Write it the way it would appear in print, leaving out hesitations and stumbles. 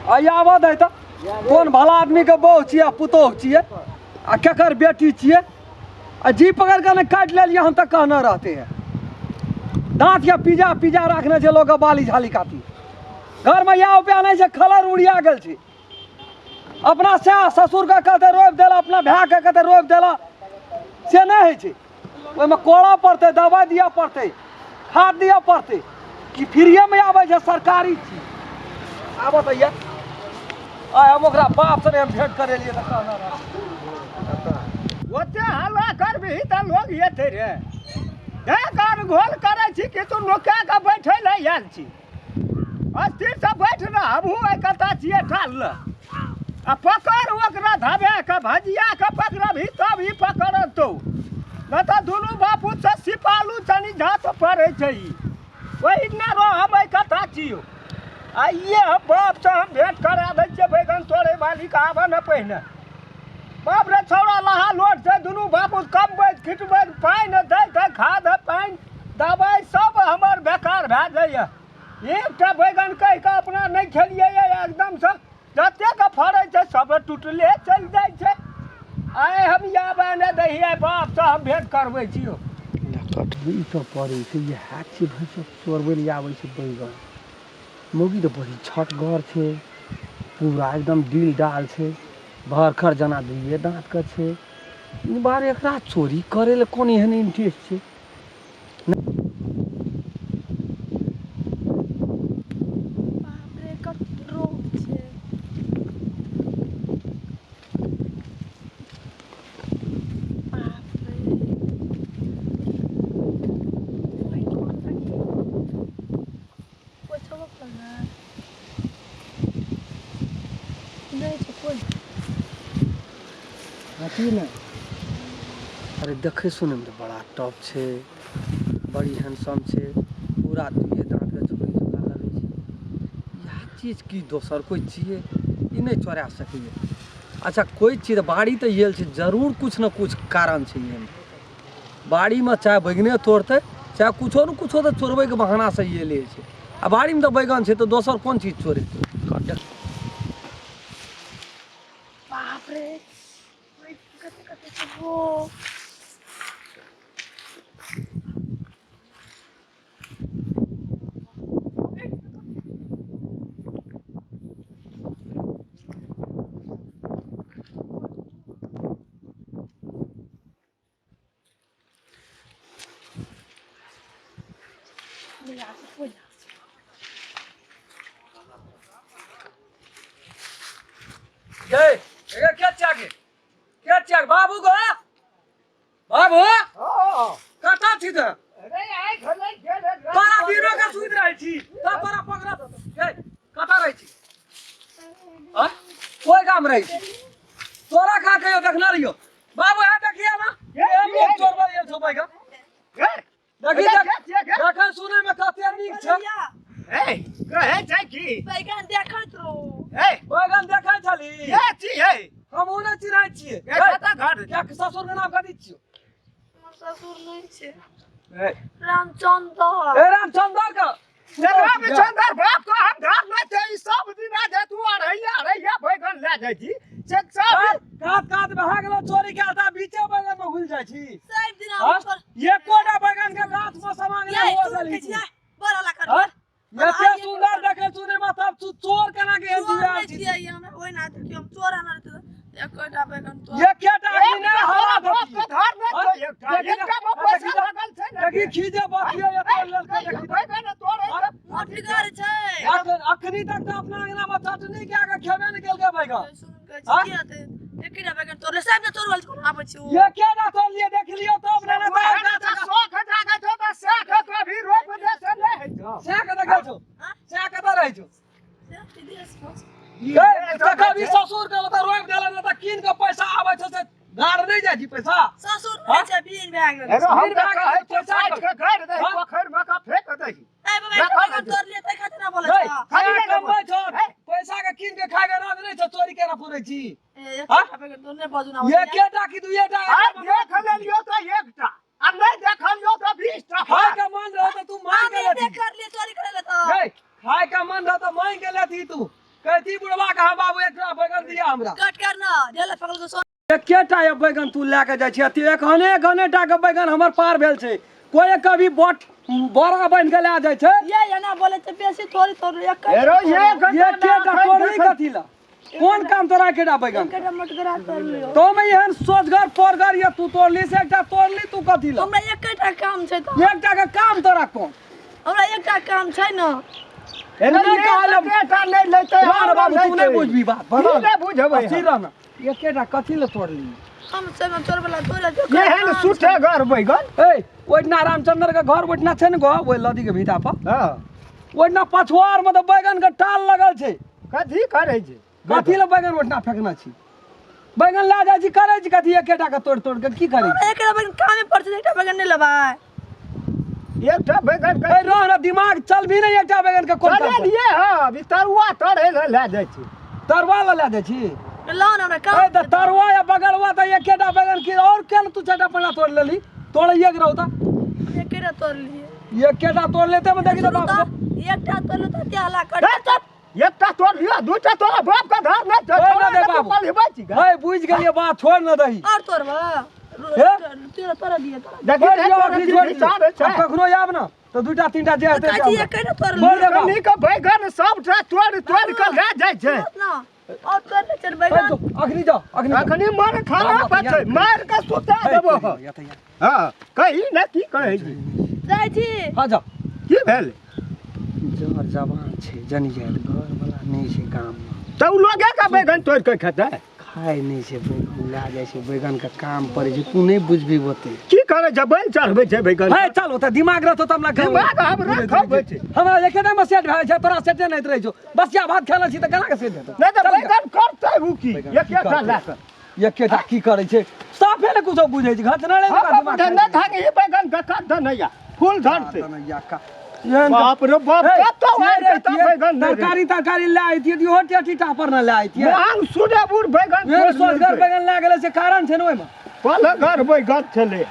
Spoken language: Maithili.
आ आबऽ दै तऽ कोन भला आदमीके बहु छियै आ पुतोहु छियै आ केकर बेटी छियै आ जी पकड़ कऽ नहि काटि लेलियै हम तऽ कहने रहते है दाँत या पिजा पिजा राखने छै लोकके बाली झाली काती घरमे इएह उपाय नहि छै खलर उड़िया गेल छै अपना सएह ससुरके कहतै रोपि देला अपना भायके कहतै रोपि देला से नहि होइ छै ओहिमे कोड़ऽ पड़तै दबाइ दिअ पड़तै खाद दिअ पड़तै ई फ्रीएमे आबै छै सरकारी चीज आबऽ तऽ यऽ आइ हम ओकरा बापसँ नहि हम भेंट करेलियै तऽ कहने रहै ओते हल्ला करबिही तऽ लोग एतै रे हे गार घोल करै छी कि तू नुका कऽ बैठै लए आयल छी अस्थिरसँ बैठ ने हमहूँ एहि कतऽ छियै ठाढ़ लए आ पकड़ ओकरा धबे कऽ भजिया कऽ पकड़बही तब ही पकड़तौ नहि तऽ दुनू बापूत से सिपालू तनी झाँप पड़ै छै ई ओहि ने रह हम एहि कतऽ छियौ आइए हम बापसँ हम भेंट करा दै छियै बैगन तोड़ै वालीके आबऽ ने पहिने बाप रे छौड़ा लहा लोट छै दुनू बापूत कमबैत खिटबैत पानि दैत है खाद पानि दबाइ सब हमर बेकार भए जाइए एकटा बैगन कहि कऽ अपना नहि खेलियै एकदमसँ जतेक फड़ै छै सब टुटले चलि जाइ छै आइ हम आबऽ नहि दही आइ बापसँ हम भेंट करबै छियौ ई तऽ पड़ै छै इएह छियै भैंसक चोरबै लए आबै छै बैगन मौगी तऽ बड़ी छटगर छै पूरा एकदम डील डाल छै भरखर जेना दुइए दाँतके छै ई बार एकरा चोरी करै लए कोन एहन इंटरेस्ट छै बाप रे कत रोग छै बाप रे ओइ कोन सखी कोइ छबो करना नहि छै कोइ अथी ने अरे देखै सुनैमे तऽ बड़ा टफ छै बड़ी हैंडसम छै पूरा दुइए दाँतके छोकरी जकाँ लगै छै इएह चीज की दोसर कोइ छियै ई नहि चोरा सकैए अच्छा कोइ चीज बाड़ी तऽ आयल छै जरूर किछु ने किछु कारण छै एहिमे बाड़ीमे चाहे बैगने तोड़तै चाहे किछो ने किछो तऽ चोरबैके बहानासँ ई एले छै आ बाड़ीमे तऽ बैगन छै तऽ दोसर कोन चीज चोरेतै बाप रे कते कते छै गो ये ये क्या चाहिए क्या चाहिए बाबू गो बाबू कतऽ छी तऽ तोरा दिनो के सुति रहै छी तऽ तोरा पकड़ा ए कतऽ रहै छी आँ कोइ गाम रहै छी तोरा कहाँ कहियो देखने रहियो बाबू है देखिए ना ये लोग चोरबा ये छो भाई का देखी देख देखै सुनै में कते नीक छै ए कहै छै की बैगन देखैत रहू ए बैगन देखै छली के छी है हमहूँ नहि चिन्है छियै ए कतऽ घर क्या ससुर के नाम कथी छियौ हमर ससुर नहि छै ए रामचंद्र ए रामचंद्र के रामचंद्र बाप को हम घर ले छै ई सब दिन जे तू अढ़ैया अढ़ैया बैगन ले जाइ छी से सब कात कात कात भए गेलो चोरी के आता बीचे बैगन में घुसि जाइ छी सब दिन हाँ? हम पर एकोटा बैगन के गाछ में समांग ये नहि हुआ तू देलही कहै छियै बड़ हल्ला कर हाँ? एते सुंदर देखे सुने में तब तू चोर केना के चोर जुआल नहि छी छियै हमरा ओहि ना देखियौ हम चोर आनल तऽ एकोटा बैगन तोड़ एकेटा आदमी नहि हरा बाप देती के घर ले हाँ? छै एकटा देखी एकटा में देखी पैसा लागल छै ने देखी खीजे बतियो एते लड़का देखी बैगन तोड़े हाँ? मोटगर छै अखनी तक तऽ अपना अंगना में चटनी के आगे खेबे नहि केलकै बैगन सुन के हाँ? छियै तऽ एकेटा बैगन तोड़ले सब ने तोड़ल छै आबै छै ओ एकेटा तोड़ लिए देख लियो तब ने ने तऽ शौख जागे छौ तऽ सैख कभी रोप दे से नहि होइ छौ सएह कतऽ गेल छौ हाँ? सएह कतऽ रहै छौ से विदेश में छै। ए, तऽ कभी ससुर के ओतऽ रोपि देलक ने तऽ कीन के पैसा आबै छौ से गाड़ नहि जाइ छी पैसा ससुर नहि छै बीन भए गेल एगो हम भीड़ तऽ भए गेल, कहै छियै पैसा काटि कऽ गाड़ि दही हाँ? पोखरिमे कऽ फेंक दही ए बाबा एक बैगन तोड़ लिए तै खातिर ना बोलै नहीं, छ खाली खाना नहि कमबै छौ हे। पैसा के कीन के खाय के राज नहि छौ चोरी केना पुरै छी ए हाँ? एकेटा बैगन तोड़ने बाजू ना एकेटा कि दुइएटा आ देख लेलियौ तऽ एकटा आ नहि देखलियौ तऽ 20 टा खाय के मन रहो तऽ तू मांग के हम लेती कर लिए चोरी करे ले तऽ नहीं खाय के मन रहो तऽ मांग के लेती तू कहती बुढ़वा के हाँ बाबू एकटा बैगन दिया हमरा। कट कर ना ढेला पकड़ के सो। एकेटा ये बैगन तू लए के जाइ छी, अथी एखने एखने टा के बैगन हमर पार भेल छै। कोई कभी बट बोरा बान्हि के लए जाइ छै। ये एना बोले छै बेसी थोड़ी थोड़ी एक एरो एक घंटा एकेटा तोड़ली कथी ला? कोन काम तोरा एकेटा बैगन? एकेटा मोटगरा तोड़ लियो। तो में एहन सोचगर पोरगर ये तू तोड़ली से एकटा तोड़ली तू कथी ला? हमरा एकेटा काम छै तऽ। एकटा के काम तोरा कोन? हमरा एकटा काम छै ने। एरो नहि कहलम। एकेटा नहि लेतै, रह ने बाबू, तू नहि लेतै। बुझबी बात। की नहि बुझबै अस्थिर रह ने। एकेटा कथी लए तोड़ली? हम से में तोड़ वाला तोड़ ले। एहन सुटे घर बैगन। ए ओहिठिना रामचंद्र के घर ओहिठिना छै ने गो, ओहि नदी के भीता पर। हाँ। ओहिठिना पछुआर में तऽ बैगन के टाल लगल छै। कथी करै छै? कथी लए बैगन ओहिठिना फेकने छी? बैगन लए जाइ छी करै छी कथी? एकेटा के तोड़ि तोड़ि के की करै छी? एकटा बैगन कामे पड़ै छै, एकटा बैगन नहि लेबै। एकटा बैगन के ए रह ने, दिमाग चलबी नहि। एकटा बैगन के कोन काम छै? चलेलियै हँ, अभी तरुआ तोड़ै लए लए जाइ छी। तरुआ लए लए जाइ छी? लाउ ने हमरा काम। ए तऽ तरुआ या बगरुआ तऽ एकेटा बैगन की और केना तू चारिटा पाँचटा तोड़ि लेलही? तोड़ैये के रहौ तऽ। एकेटा तोड़लियै। एकेटा तोड़ लेते में देखी तऽ बाप के। एकटा तोड़लू तऽ एते हल्ला कर। हे चुप, एकटा तोड़ लिअ, दूटा तोरा बाप के धार नहि छौ, छोड़ छोड़ा न दे के तू बाबू। पलिबै छी गे। हे बुझि गेलियै बात, छोड़ न दही। और तोड़बा? हे? तोरा तोड़ा दिए तोड़ा। देखी छोड़ रे, दियौ, तोरा अखनी की छोड़ विचार दियौ। छै? आब कखनो आयब ने तऽ दूटा तीनटा जे हेतै काची से हमरा। एकेटा तोड़लियै। बोल दे बाबू। कनी के बैगन सबटा तोड़ि तोड़ि के लए जाइ छै। ना और तोड़ ले चल हे, बैगन। जो, अखनी जाओ, अखनी जाओ। अखनी मर खाना बाबू, पर छै, मारि के सुता हे, देबो। या तऽ या। हाँ, कही ने की कहै छी? जाइ छी। हाँ जाओ। की भेल? जर जवान छै जनी जाइत घर वाला नहि छै गाम में। तऽ उ लोगे के बैगन तोड़ि के खेतै? खाय नहि छै बैगन, लए जाइ छै बैगन के काम पड़ै छै, तू नहि बुझबी ओते। की करै छै? बैल चढ़बै छै बैगन। हे चल, ओते दिमाग रहतो तब ने। दिमाग हमरा खबै छै। हमरा एकेटा में सेट भए जाइ छै, तोरा सेटे नहि रहै छौ। बसिया भात खेने छी तऽ केना के सेट हेतौ? नहि तऽ चल बैगन करतै उ की? बैगन की एकेटा करतै? लए कऽ। एकेटा की करै छै? साफे ने कुछो बुझै छै, घचनरे हम जकाँ दिमाग बुझै नहि थाके, ई बैगन के काट दे नैया, फूल झड़तै। तनैया का एहन बाप रे बाप, हे, कतौ से आनि कतौ रहितियै, बैगन नहि रहै। तरकारी तरकारी लए अइतियै तऽ इहो टेटी टापर ने लए अइतियै। महान सुने बुढ़ बैगन एहन तोड़ि सोझगर लेलकै। बैगन लए गेलै से कारण छै ने ओहिमे। पलगर बैगन छलै।